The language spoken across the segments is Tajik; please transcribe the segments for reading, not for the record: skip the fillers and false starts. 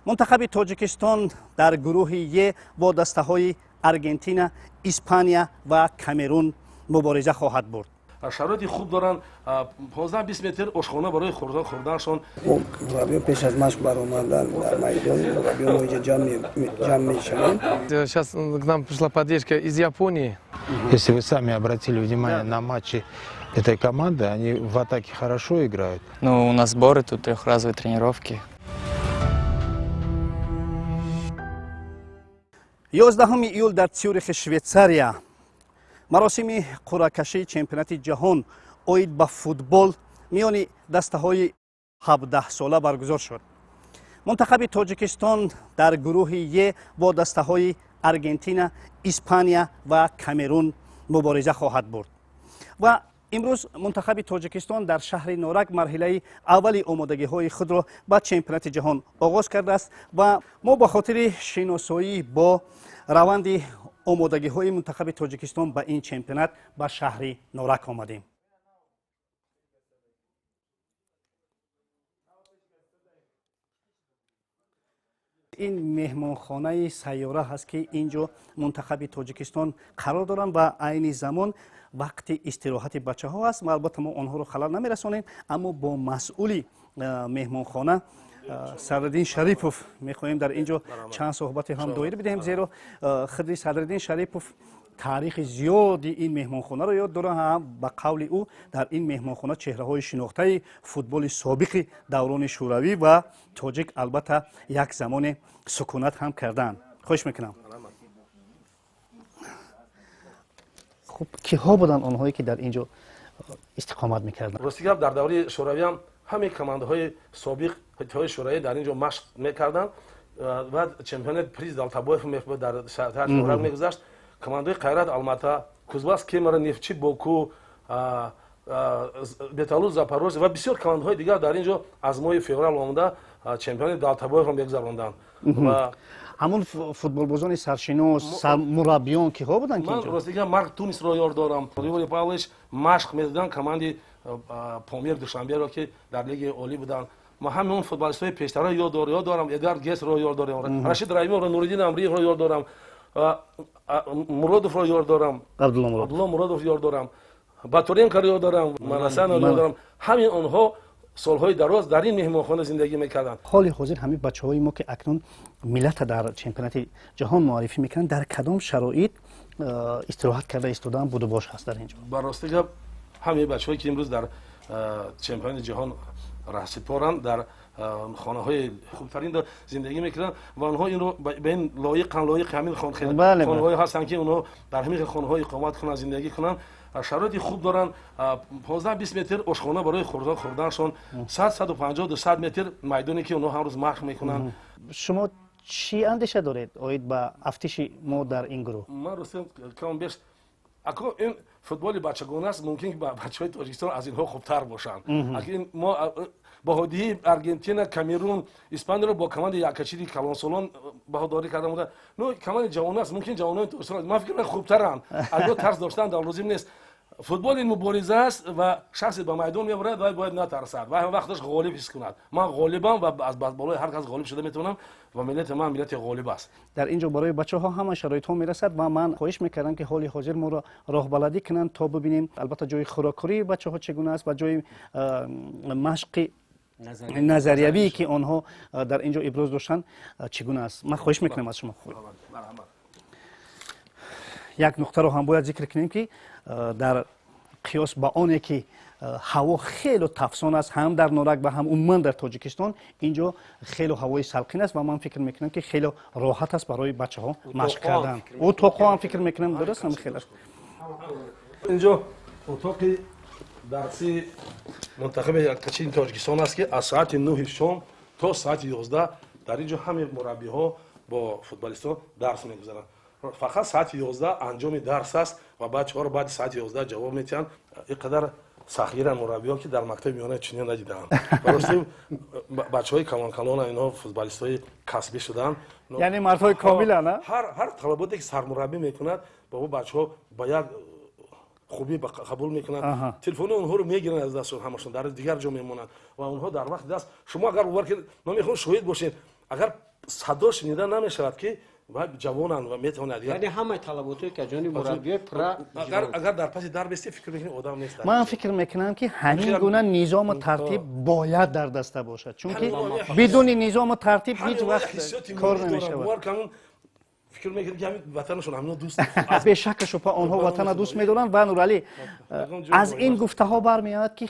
Мунтахаби Тоҷикистон дар гурӯҳи Е бо дастаҳои Аргентина, Испания ва Камерун мубориза хоҳад бурд. Шароити хуб доранд, 15-20 метр ошхона барои хӯрданашон. Мураббиён пеш аз машқ баромадан дар майдон, мураббиён мо инҷа ҷамъ мешавем. Сейчас к нам пришла поддержка из Японии. Если вы сами обратили внимание на матчи этой команды, они в атаке хорошо играют. Ну, у нас сборы тут, трехразовые тренировки. 11 июл дар Цюрихи Швейтсария маросими қуръакашии чемпионати ҷаҳон оид ба футбол миёни дастаҳои 17сола баргузор шуд. Мунтахаби Тоҷикистон дар гурӯҳи Е бо дастаҳои Аргентина, Испания ва Камерун мубориза хоҳад бурд. Ва имрӯз мунтахаби Тоҷикистон дар шаҳри Норак марҳилаи аввали омодагиҳои худро ба чемпионати ҷаҳон оғоз кардааст ва мо ба хотири шиносоӣ бо раванди омодагиҳои мунтахаби Тоҷикистон ба ин чемпионат ба шаҳри Норак омадем. Ин меҳмонхонаи Сайёра ҳаст, ки ин ҷо мунтахаби Тоҷикистон қарор доранд ва айни замон вақти истироҳати бачаҳо аст ва албатта мо онҳоро халал намерасонем, аммо бо масъули меҳмонхона Садриддин Шарипов мехоҳем дар ин ҷо чанд суҳбате ҳам доир бидиҳем, зеро худи Садриддин Шарипов таърихи зиёди ин меҳмонхонаро ёд дорад. Ҳам ба қавли ӯ, дар ин меҳмонхона чеҳраҳои шинохтаи футболи собиқи даврони шӯравӣ ва тоҷик албатта як замоне сукунат ҳам карданд. Хоҳиш мекунам. Хуб, киҳо буданд онҳое, ки дар ин ҷо истиқомат мекарданд? Рости гап, дар давраи шӯравиам ҳамаи командаҳои собиқ Иттиҳоди Шӯравӣ дар ин ҷо машқ мекарданд. Баъд чемпионат приз Далтабоев дар шаҳри Норак мегузашт. Командаҳои Қайрат Алмата, Кузбасс Кемеро, Нефтчи Боку, Металлург Запорожье ва бисёр командаҳои дигар дар ин ҷо аз моҳи феврал омада чемпионати Далтабоевро мегузаронданд. Ҳамон футболбозони саршинос, мураббиён киҳо буданд? Ман рости гап Марк Тунисро ёд дорам. Юрий Павлович машқ медоданд команди Помир Душанберо, ки дар лигаи олӣ буданд. Ман ҳамин он футболистҳои пештарро ёд дорам, Эдуард Гесро ёд дорам, Рашид Раимовро, Нуриддин Амриевро ёд дорам, Муродовро ёд дорам, Абдулло Муродов ёд дорам, Батуренкоро ёд дорам, Манасанро ёд дорам. Ҳамин онҳо солҳои дароз дар ин меҳмонхона зиндагӣ мекарданд. Ҳоли ҳозир ҳамин бачаҳои мо, ки акнун миллата дар чемпионати ҷаҳон муаррифӣ мекунанд, дар кадом шароит истироҳат карда истодаанд, будубош ҳаст дар ин ҷо? Ба рости гап, ҳамин бачаҳое, ки имрӯз дар чемпионати ҷаҳон раҳсипоранд, дар хонаҳои хубтарин зиндагӣ мекунанд ва онҳо инро ба ин лоиқанд, лоиқи ҳамин хонаҳое ҳастанд, ки онҳо дар ҳамин хонаҳо иқомат кунанд, зиндагӣ кунанд. Шароити хуб доранд, 15-20 метр ошхона барои хӯрданашон, 100, 150, 200 метр майдоне, ки онҳо ҳар рӯз машқ мекунанд. Шумо чӣ андеша доред оид ба афтиши мо дар ин гурӯҳ? Ман рости кам беш ако ин футболи бачагона аст, мумкин ки бачаҳои Тоҷикистон аз инҳо хубтар бошанд. Мо баҳодиҳии Аргентина, Камерун, Испанияро бо командаи яккачиди калонсолон баҳодорӣ карда буда. Ну, командаи ҷавон аст, мумкин ҷавонони Тоҷикистон, ман фикр мекунам, хубтаранд. Аз тарс доштан дар лозим нест. Футбол ин мубориза аст ва шахсе ба майдон мебарад, вай бояд натарсад, вай вақташ ғолиб ҳис кунад. Ман ғолибам ва аз болои ҳар кас ғолиб шуда метавонам ва миллати ман миллати ғолиб аст. Дар ин ҷо барои бачаҳо ҳама шароитҳо мерасад ва ман хоҳиш мекардам, ки ҳоли ҳозир моро роҳбаладӣ кунанд, то бибинем албатта ҷои хӯрокхӯрии бачаҳо чӣ гуна аст ва ҷои машқи назариявие, ки онҳо дар ин ҷо иброз доштанд, чӣ гуна аст. Ман хоҳиш мекунам аз шумо. Як нуқтаро ҳам бояд зикр кунем, ки дар қиёс ба оне ки ҳаво хело тафсон аст ҳам дар Норак ва ҳам умуман дар Тоҷикистон, ин ҷо хело ҳавои салқин аст ва ман фикр мекунам, ки хело роҳат аст барои бачаҳо машқ кардан. Утоқҳо ҳам фикр мекунам дуруст ҳам хел аст. Инҷо утоқи дарсии мунтахаби яккачини Тоҷикистон аст, ки аз соати 9-и шом то соати 11 дар ин ҷо ҳамаи мураббиҳо бо футболистҳо дарс мегузаранд. Фақат соати 11 анҷоми дарс аст ва бачаҳоро баъди соати 11 ҷавоб медиҳанд. Ин қадар сахтгиранд мураббиҳо, ки дар мактаби миёна чунин надидаам. Барости бачаҳои калонкалона инҳо футболистҳои касбӣ шуданд. Яъне мардҳои комиланд. Ҳар талаботе, ки сармураббӣ мекунад, ба ӯ бачаҳо ба як хубӣ қабул мекунанд. Телефони онҳоро мегиранд аз дастшон, ҳамашон дар дигар ҷо мемонанд ва онҳо дар вақти даст. Шумо агар бовар ки ман мехоҳам шоҳид бошед, агар Садо шунида намешавад, ки ҷавонанд ва метавонад. Яъне ҳамаи талаботое ки аз ҷониби мураббиёи пурра. Агар дар паси дар бистӣ, фикр мекунӣ, одам нест. Ман фикр мекунам, ки ҳамин гуна низому тартиб бояд дар даста бошад, чунки бидуни низому тартиб ҳеҷ вақт кор намешавад. Фикр мекунӣ, ки ҳамин ватанашон ҳамино дӯст. Бешакка шубҳа, онҳо ватана дӯст медоранд. Ва Нуралӣ, аз ин гуфтаҳо бармеояд, ки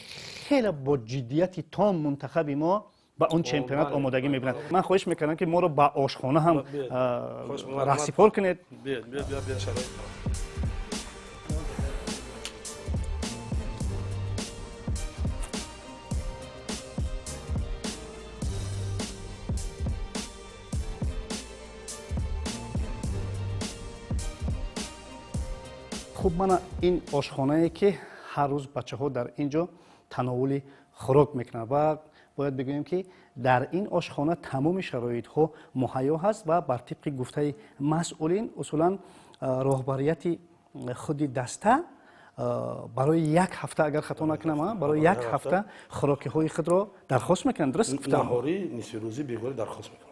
хеле бо ҷиддияти том мунтахаби мо ба он чемпионат омодагӣ мебинад. Ман хоҳиш мекардам, ки моро ба ошхона ҳам раҳсипор кунед. Хуб, мана ин ошхонае, ки ҳар рӯз бачаҳо дар ин ҷо тановули хӯрок мекунанд, ва бояд бигӯем, ки дар ин ошхона тамоми шароитҳо муҳайё ҳаст ва бар тибқи гуфтаи масъулин, усулан роҳбарияти худи даста барои як ҳафта, агар хато накунам, барои як ҳафта хӯрокиҳои худро дархост мекунанд. Дуруст гуфтам? Наҳорӣ, нисфирӯзӣ, бегоҳӣ дархост мекунанд.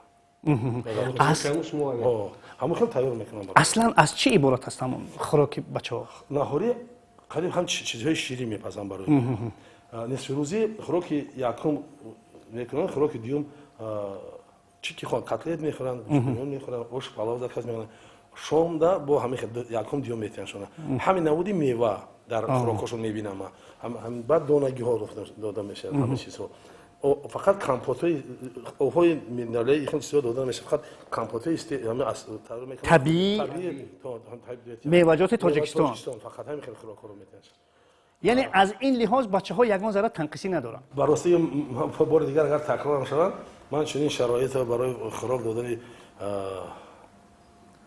Ҳамон хел тайёр мекунам. Аслан аз чӣ иборат аст ҳамон хӯроки бачаҳо? Наҳорӣ қариб ҳам чизҳои ширин мепазам барои. Нисфирӯзӣ хӯроки якум мекунанд, хӯроки дуюм чӣ ки хоҳанд, котлет мехӯранд, мехӯранд, ош, палав заказ мекунанд. Шомда бо ҳамин якум, дуюм метиҳанд шона. Ҳамин намуди мева дар хӯрокҳошон мебинам. Баъд донагиҳо дода мешавад, ҳама чизҳо. Фақат компотҳои, обҳои минералии, хел чизҳо дода намешавад, фақат компотҳои табиӣ, меваҷоти Тоҷикистон. Фақат ҳамин хел хӯрокҳоро метиҳанд. Яъне аз ин лиҳоз бачаҳо ягон зарра танқисӣ надоранд. Ба ростӣ, бори дигар агар такрорам шавад, ман чунин шароитро барои хӯрок додани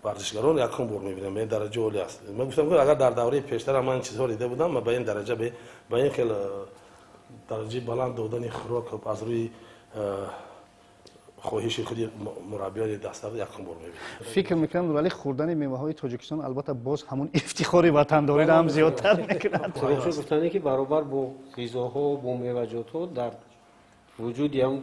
варзишгарон якум бор мебинам. Ин дараҷа олӣ аст. Ман гуфтам, агар дар давраи пештара ман ин чизҳо дида будам, ба ин дараҷа, ба ин хел дараҷаи баланд додани хӯрок аз рӯи хоҳиши худи мураббиёни даста якум бор мебинам. Фикр мекунам, вале хӯрдани меваҳои Тоҷикистон албатта боз ҳамон ифтихори ватандориро ҳам зиёдтар мекунад. Гуфтане, ки баробар бо ғизоҳо, бо меваҷотҳо дар вуҷуди ҳам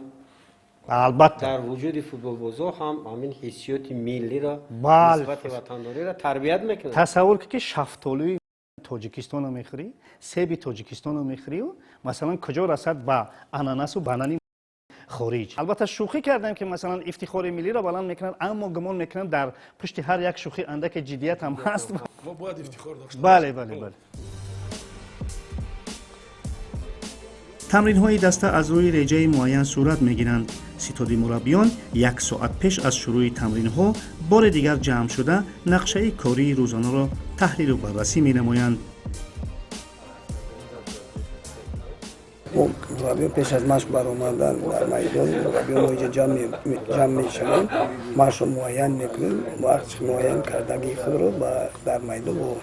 албатта дар вуҷуди футболбозҳо ҳам ҳамин ҳиссиёти миллиро, нисбати ватандориро тарбият мекунад. Тасаввур кун, ки шафтолӯи Тоҷикистонро мехӯрӣ, себи Тоҷикистонро мехӯрию, масалан, куҷо расад ба ананасу банани хориҷ. Албатта, шӯхӣ кардам, ки масалан ифтихори миллиро баланд мекунанд, аммо гумон мекунам, дар пушти ҳар як шӯхӣ андаке ҷиддият ҳам ҳаст. Мо бояд ифтихор дошта. Бале. Тамринҳои даста аз рӯи реҷаи муайян сурат мегиранд. Ситоди мураббиён як соат пеш аз шурӯи тамринҳо бори дигар ҷамъ шуда, нақшаи кории рӯзонаро таҳлилу баррасӣ менамоянд. Мураббиён пеш аз машқ баромадан дар майдон, мураббиён мо иҷа ҷамъ мешавем, машқро муайян мекунем, вақти муайян кардагии худро дар майдон бо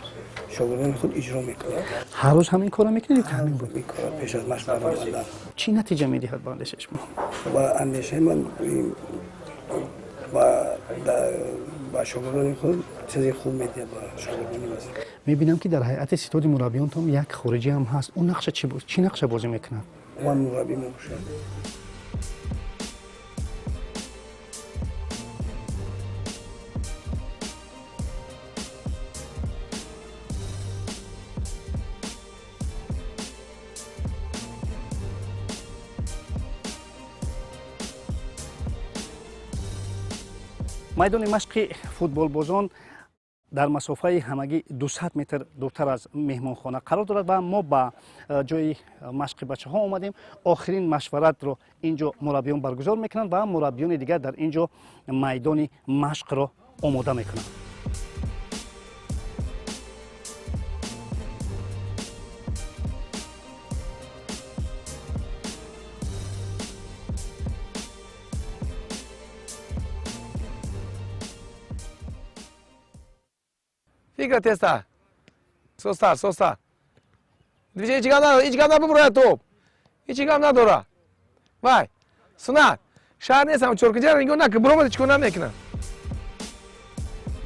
шогирдони худ иҷро мекунем. Ҳар рӯз ҳамин корро мекунед? Ҳамин корро пеш аз машқ баромадан. Чӣ натиҷа медиҳад ба андешаи шумо? Ба андешаи ман, ба шогирдони худ чизи хуб медиҳад, ба шогирдони ман. Мебинам, ки дар ҳайати ситоди мураббиёнтон як хориҷӣ ҳам ҳаст. Ӯ нақша чӣ нақша бозӣ мекунад? Ман мураббӣ мебошам. Майдони машқи футболбозон дар масофаи ҳамагӣ 200 метр дуртар аз меҳмонхона қарор дорад ва мо ба ҷои машқи бачаҳо омадем. Охирин машваратро ин ҷо мураббиён баргузор мекунанд ва мураббиёни дигар дар ин ҷо майдони машқро омода мекунанд. Фикра теста. Состар, состар. Движение ҳеҷ гап надора, ҳеҷ гап набубурая топ. Ҳеҷ гап надора. Вай, сунат. Шаҳр нестам, чоркиҷара нигоҳ накун, буромада чӣ кор намекунам.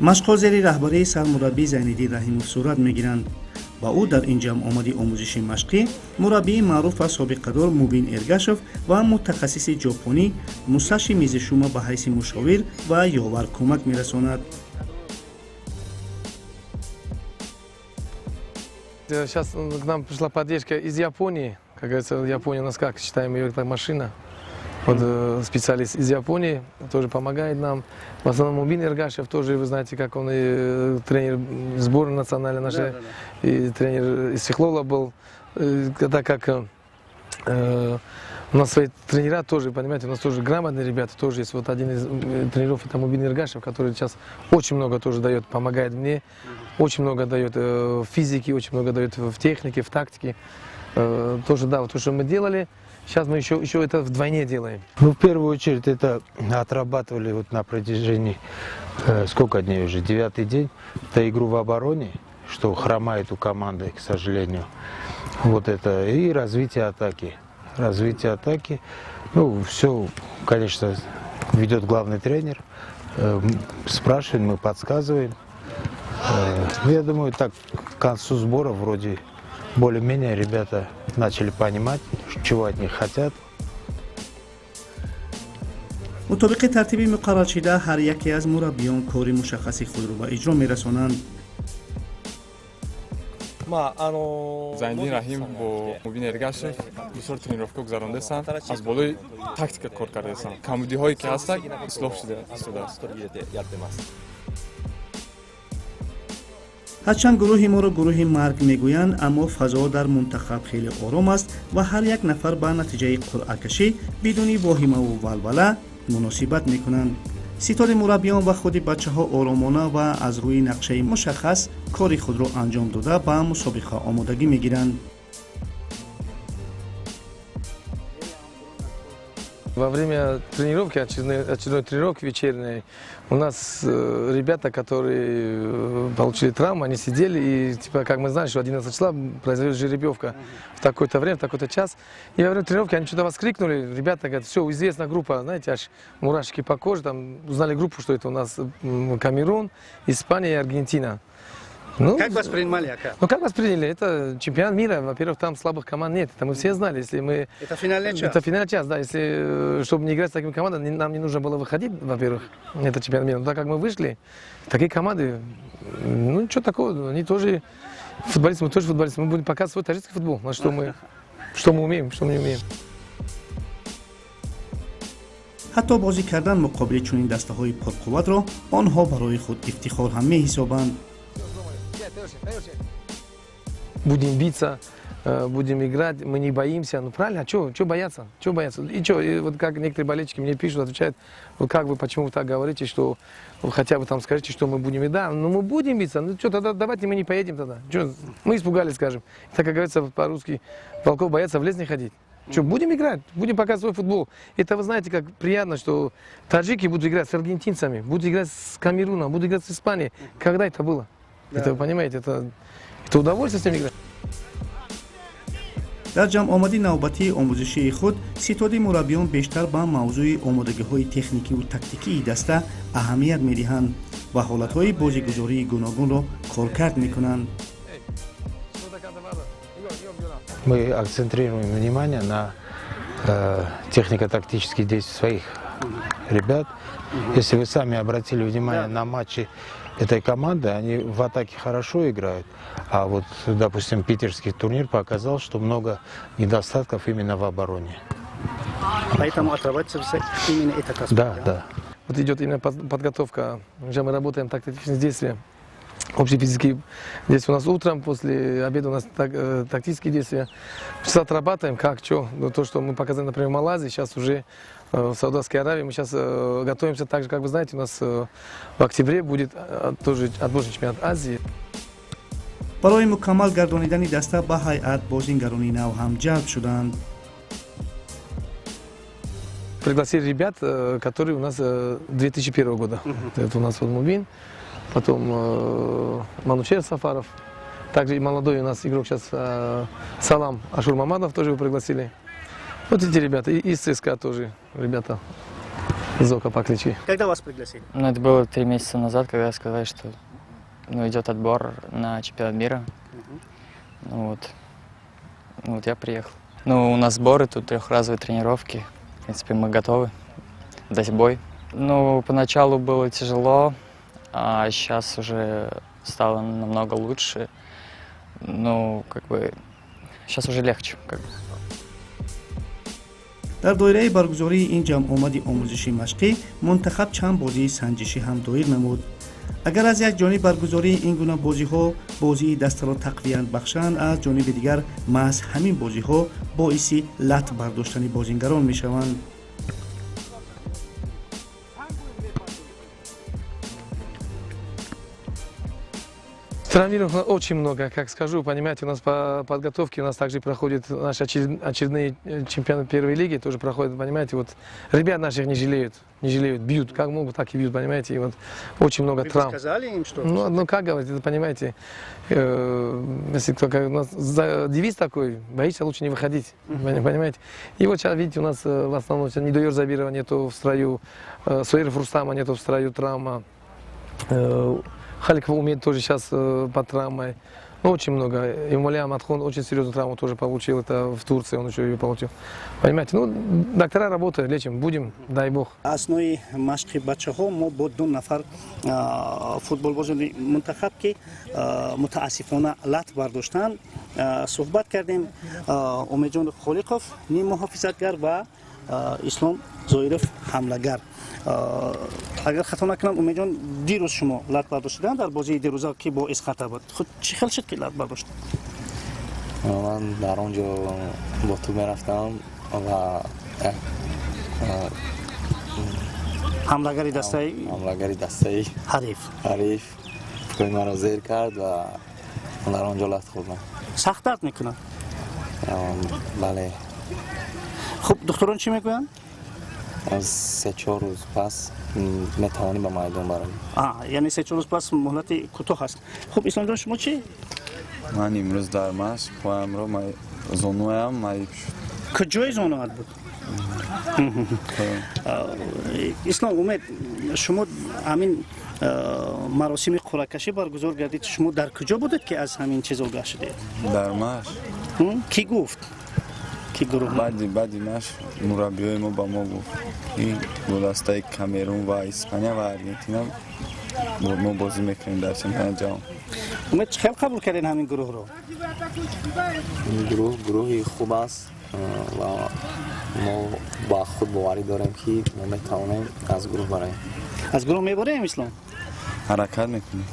Машқҳо зери раҳбарии сармураббӣ Зайниддин Раҳимов сурат мегиранд. Ба ӯ дар ин ҷамъомади омӯзиши машқӣ мураббии маъруф ва собиқадор Мубин Эргашев ва мутахассиси ҷопонӣ Мусаши Мизишума ба ҳайси мушовир ва ёвар кӯмак мерасонад. Сейчас к нам пришла поддержка из Японии. Как говорится, Япония у нас как, считаем ее как машина. Вот специалист из Японии тоже помогает нам. В основном Мубин Эргашев тоже, вы знаете, как он и тренер сборной национальной нашей, да. И тренер из Истиклола был. Так как у нас свои тренера тоже, понимаете, у нас тоже грамотные ребята тоже есть. Вот один из тренеров, это Мубин Эргашев, который сейчас очень много тоже дает, помогает мне, очень много дает в физике, очень много дает в технике, в тактике. Тоже, да, вот то, что мы делали, сейчас мы еще это вдвойне делаем. Ну, в первую очередь, это отрабатывали вот на протяжении, сколько дней уже, 9-й день, это игру в обороне, что хромает у команды, к сожалению. Вот это и развитие атаки. Развитие атаки, ну, все, конечно, ведет главный тренер. Спрашиваем, мы подсказываем. Я думаю, так к концу сбора вроде более-менее ребята начали понимать, чего от них хотят. Мутобиқи тартиби муқарраршида ҳар яке аз мураббиён кори мушаххаси худро ба иҷро мерасонанд. Зайниддин Раҳим бо Мубин Эргашев бисёр тренировка гузарондастанд, аз болои тактика кор кардастанд. Камбудиҳое ки ҳастанд ислоҳ шудааст. Ҳарчанд гурӯҳи моро гурӯҳи марг мегӯянд, аммо фазо дар мунтахаб хеле ором аст ва ҳар як нафар ба натиҷаи қуръакашӣ бидуни воҳимаву валвала муносибат мекунанд. Ситори мураббиён ва худи бачаҳо оромона ва аз рӯи нақшаи мушаххас кори худро анҷом дода ба мусобиқа омодагӣ мегиранд. Во время тренировки, очередной тренировки вечерней, у нас ребята, которые получили травму, они сидели и, типа, как мы знаем, что 11 числа произойдет жеребьевка в такое-то время, в такой-то час. И во время тренировки они что-то воскликнули, ребята говорят, все, известна группа, знаете, аж мурашки по коже, там узнали группу, что это у нас Камерун, Испания и Аргентина. Ну, как воспринимали, Ака? Ну, как восприняли? Это чемпионат мира. Во-первых, там слабых команд нет. Это мы все знали. Если мы... Это финальный час. Это финальный час, да. Если, чтобы не играть с такими командами, нам не нужно было выходить, во-первых. Это чемпионат мира. Но так как мы вышли, такие команды, ну, ничего такого. Они тоже футболисты, мы тоже футболисты. Мы будем показывать свой таджикский футбол, на что мы умеем, что мы не умеем. Ҳатто бозӣ кардан муқобили чунин дастаҳои пурқувватро онҳо барои худ ифтихор ҳам меҳисобанд. Будем биться, будем играть, мы не боимся. Ну правильно, а что бояться? Чё бояться? И что, и вот как некоторые болельщики мне пишут, отвечают, вот как вы, почему вы так говорите, что хотя бы там скажите, что мы будем. И да, ну мы будем биться, ну что, тогда давайте мы не поедем тогда. Чё, мы испугались, скажем. Так как говорится по-русски, волков боятся в лес не ходить. Что, будем играть, будем показывать свой футбол. Это вы знаете, как приятно, что таджики будут играть с аргентинцами, будут играть с Камеруном, будут играть с Испанией. Когда это было? Да. Это, вы понимаете, это удовольствие с ними играть. Дар ҷамъомади навбатии омӯзишии худ ситоди мураббиён бештар ба мавзӯи омодагиҳои техникиву тактикии даста аҳамият медиҳанд ва ҳолатҳои бозигузории гуногунро коркард мекунанд. Мы акцентрируем внимание на технико-тактические действия своих ребят. Если вы сами обратили внимание на матчи этой команды, они в атаке хорошо играют, а вот, допустим, питерский турнир показал, что много недостатков именно в обороне. Поэтому отрабатывается именно этот аспект. Да, да. Вот идет именно подготовка. Уже мы работаем тактические действия, общие физические действия у нас утром, после обеда у нас тактические действия. Сейчас отрабатываем, как, что. То, что мы показали, например, в Малайзии, сейчас уже в Саудовской Аравии. Мы сейчас готовимся так же, как вы знаете, у нас в октябре будет тоже отборочный чемпионат Азии. Барои мукаммал гардонидани даста ба ҳайат бозингарони нав ҳам ҷалб шуданд. Пригласили ребят, которые у нас 2001 года. Это у нас вот Мубин, потом Манучер Сафаров, также и молодой у нас игрок сейчас Салам Ашур Мамадов тоже его пригласили. Вот эти ребята, и из ЦСКА тоже ребята, Зока по кличке. Когда вас пригласили? Ну, это было 3 месяца назад, когда сказали, что идет отбор на чемпионат мира. Ну вот. Ну вот я приехал. Ну, у нас сборы тут, трехразовые тренировки. В принципе, мы готовы дать бой. Ну, поначалу было тяжело, а сейчас уже стало намного лучше. Ну, как бы, сейчас уже легче. Как бы. Дар доираи баргузории ин ҷамъомади омӯзиши машқӣ мунтахаб чанд бозии санҷишӣ ҳам доир намуд. Агар аз як ҷониб баргузории ин гуна бозиҳо бозии дастаро тақвият бахшанд, аз ҷониби дигар маҳз ҳамин бозиҳо боиси лат бардоштани бозингарон мешаванд. Травмированных очень много, как скажу, понимаете, у нас по подготовке у нас также проходят наши очередные чемпионаты первой лиги, тоже проходят, понимаете, вот ребят наших не жалеют, бьют, как могут, так и бьют, понимаете, и вот очень много травм. Вы сказали им что-то? Ну, как говорить, это, понимаете, если кто, как, у нас девиз такой, боишься, лучше не выходить, понимаете. И вот сейчас, видите, у нас в основном сейчас Недоер Забирова нету в строю, Суэров Рустама нету в строю, травма. Халиков умеет тоже сейчас под травмой. Ну, очень много. И Муля Амадхон очень серьезную травму тоже получил. Это в Турции он еще ее получил. Понимаете, ну, доктора работают, лечим. Будем, дай бог. Аснои машқи бачаҳо мо бо ду нафар футболбозони мунтахаб, ки мутаассифона лат бардоштанд, суҳбат кардем. Умедҷон Холиқов ниммуҳофизатгар ва Ислом Зоиров ҳамлагар. Агар хато накунам, Умедҷон, дирӯз шумо лат бардоштидан дар бозии дирӯза, ки бо Исхата буд. Худ чӣ хел шуд, ки лат бардоштед? Ман дар он ҷо бо тӯб мерафтам ва ҳамлагари дастаи ҳариф пои маро зер кард ва дар он ҷо лат хӯрдам. Сахт дард мекунад? Бале. Хуб, духтурон чӣ мегӯянд? Аз 3-4 рӯз пас метавонӣ ба майдон бароӣ. Яъне 3-4 рӯз пас муҳлати кӯтоҳ аст. Хуб, Исломҷон, шумо чӣ? Ман имрӯз дар машқ поямро зонуям маиб шуд. Куҷои зонуат буд? Ислом, Умед, шумо ҳамин маросими қуръакашӣ баргузор гардид, шумо дар куҷо будед, ки аз ҳамин чиз огаҳ шудед? Дар машқ. Кӣ гуфт? Баъди машқ мураббиёи мо ба мо гуфт, ки бо дастаи Камерун ва Испания ва Аргентина мо бозӣ мекунем дар чемпионати ҷаҳон. Умед, чӣ хел қабул кардед ҳамин гурӯҳро? Ин гурӯҳ гурӯҳи хуб аст ва мо ба худ боварӣ дорем, ки мо метавонем аз гурӯҳ бароем. Аз гурӯҳ мебарем, Ислом? Ҳаракат мекунем.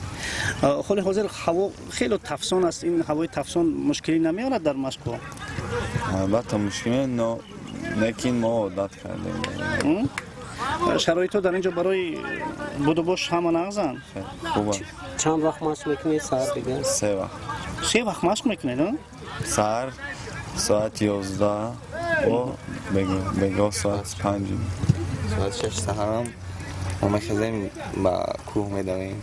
Ҳоли ҳозир ҳаво хеле тафсон аст. Ин ҳавои тафсон мушкилӣ намеорад дар машқҳо? Албатта мушкиле, но лекин мо одат кардем. Шароитҳо дар ин ҷо барои будубош ҳама нағзанд? Хуб аст. Чанд вақт машқ мекунед саҳар дигар? 3 вақт. 3 вақт машқ мекунед, а? Саҳар соати 11 ва бегоҳ соати 5. Соати 6 саҳарам мо мехезем, ба кӯҳ медавем,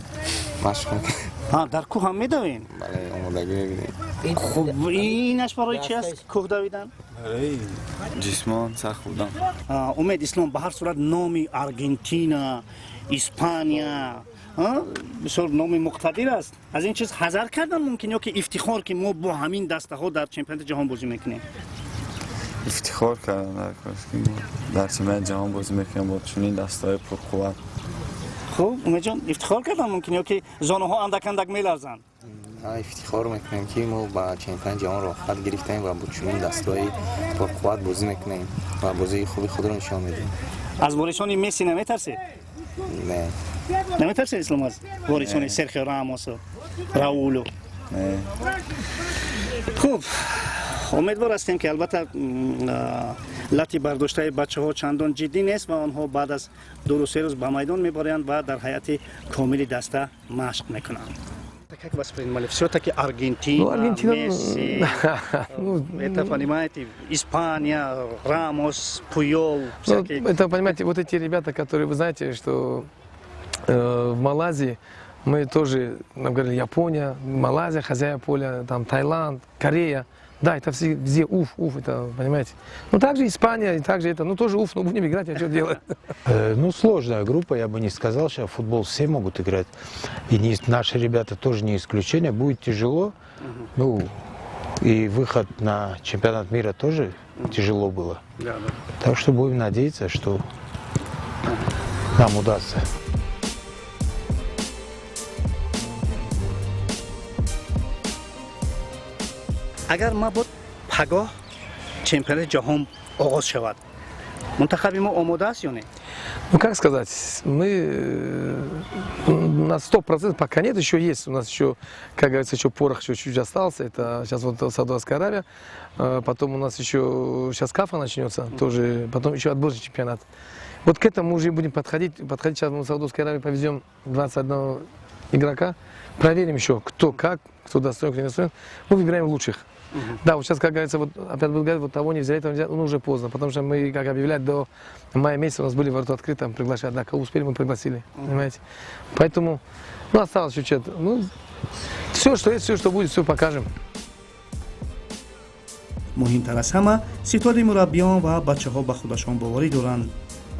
машқ мекунем. Дар кӯҳ ҳам медавем? Бале, омодагӣ мебинем. Хуб, инаш барои чи аст кӯҳ давидан? Барои ҷисмон сахт будан. Умед, Ислом, ба ҳар сурат номи Аргентина, Испания бисёр номи муқтадир аст. Аз ин чиз ҳазар кардан мумкин ё ки ифтихор, ки мо бо ҳамин дастаҳо дар чемпионати ҷаҳон бозӣ мекунем? Ифтихор кардан дар кор, ки мо дар чемпионати ҷаҳон бозӣ мекунем бо чунин дастаҳои пурқувват. Хуб, Умедҷон, ифтихор кардан мумкин ё ки зонуҳо андак андак меларзанд? Ифтихор мекунем, ки мо ба чемпионати ҷаҳон роҳхат гирифтем ва бо чунин дастаҳои пурқувват бозӣ мекунем ва бозии хуби худро нишон медиҳем. Аз ворисони Месси наметарсед? Не. Наметарсед, Ислом, аз ворисони Серхио Рамосу, Раулу? Не. Хуб, умедвор ҳастем, ки албатта лати бардоштаи бачаҳо чандон ҷиддӣ нест ва онҳо баъд аз 2-3 рӯз ба майдон мебаранд ва дар ҳайати комили даста машқ мекунанд. Как воспринимали? Все-таки Аргентина, ну, Аргентина, Месси, ну, это, понимаете, Испания, Рамос, Пуйол, всякие. Ну, это, понимаете, вот эти ребята, которые, вы знаете, что в Малайзии мы тоже, нам говорили, Япония, Малайзия, хозяева поля, там Таиланд, Корея. Да, это все везде уф, уф, это, понимаете. Ну, также Испания, и также это, ну, тоже уф, но будем играть, а что делать? Ну, сложная группа, я бы не сказал, сейчас футбол все могут играть. И не, наши ребята тоже не исключение, будет тяжело. Ну, И выход на чемпионат мира тоже тяжело было. Так что будем надеяться, что нам удастся. Агар мабод пагоҳ чемпионати ҷаҳон оғоз шавад, мунтахаби мо омода аст ё не? Ну, как сказать, мы на 100% пока нет, еще есть. У нас еще, как говорится, еще порох еще чуть-чуть остался. Это сейчас вот Саудовская Аравия. Потом у нас еще сейчас КАФА начнется, тоже, потом еще отборочный чемпионат. Вот к этому уже будем подходить. Подходить сейчас мы в Саудовской Аравии повезем 21 игрока. Проверим еще, кто как, кто достоин, кто не достоин. Мы выбираем лучших. Да, вот сейчас, как говорится, вот опять будут говорить, вот того не взяли, того не взяли, ну уже поздно, потому что мы, как объявлять, до мая месяца у нас были ворота открыты, там приглашать, да, кого успели, мы пригласили, понимаете. Поэтому, ну, осталось еще что-то. Ну, все, что есть, все, что будет, все покажем. Муҳимтар аз ҳама, ситоди мураббиён ва бачаҳо ба худашон боварӣ доранд.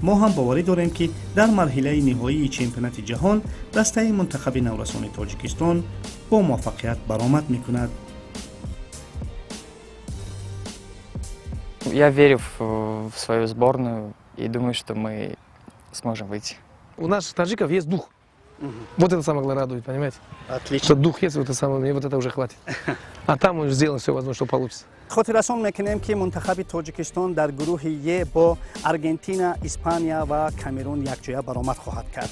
Мо ҳам боварӣ дорем, ки дар марҳилаи ниҳоии чемпионати ҷаҳон дастаи мунтахаби наврасони Тоҷикистон бо муваффақият баромад мекунад. Я верю в свою сборную и думаю, что мы сможем выйти. У наших таджиков есть дух. Вот это самое главное радует, понимаете? Отлично. Что дух есть, вот это самое, мне вот это уже хватит. А там мы сделаем все возможное, что получится. Хотиррасон мекунем, ки мунтахаби Тоҷикистон дар гурӯҳи Е бо Аргентина, Испания ва Камерун якҷоя баромад хоҳад кард.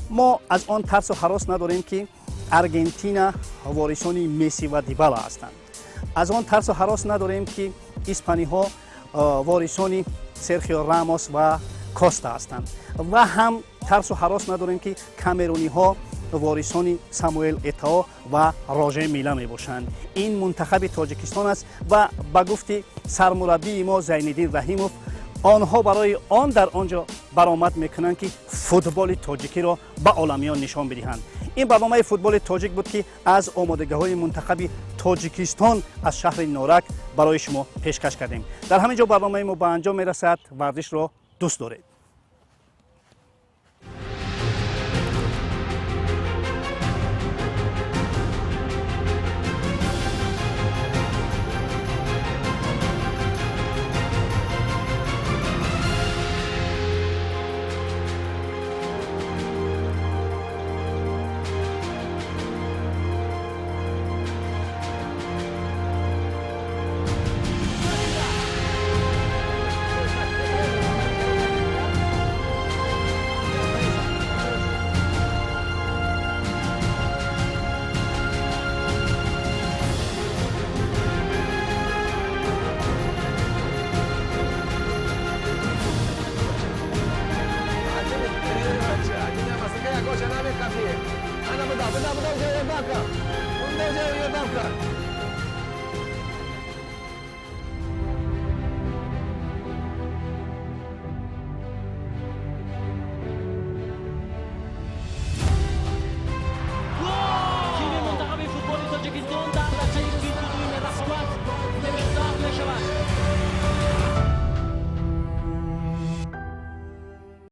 Мо аз он тарсу ҳарос надорем, ки Аргентина ворисони Месси ва Дибала ҳастанд. Аз он тарсу ҳарос надорем, ки испаниҳо ворисони Серхио Рамос ва Коста ҳастанд, ва ҳам тарсу ҳарос надорем, ки камеруниҳо ворисони Самуэл Этао ва Роже Мила мебошанд. Ин мунтахаби Тоҷикистон аст ва ба гуфти сармураббии мо Зайниддин Раҳимов, онҳо барои он дар он ҷо баромад мекунанд, ки футболи тоҷикиро ба оламиён нишон бидиҳанд. Ин барномаи «Футболи тоҷик» буд, ки аз омодагиҳои мунтахаби Тоҷикистон аз шаҳри Норак барои шумо пешкаш кардем. Дар ҳамин ҷо барномаи мо ба анҷом мерасад. Варзишро дӯст доред.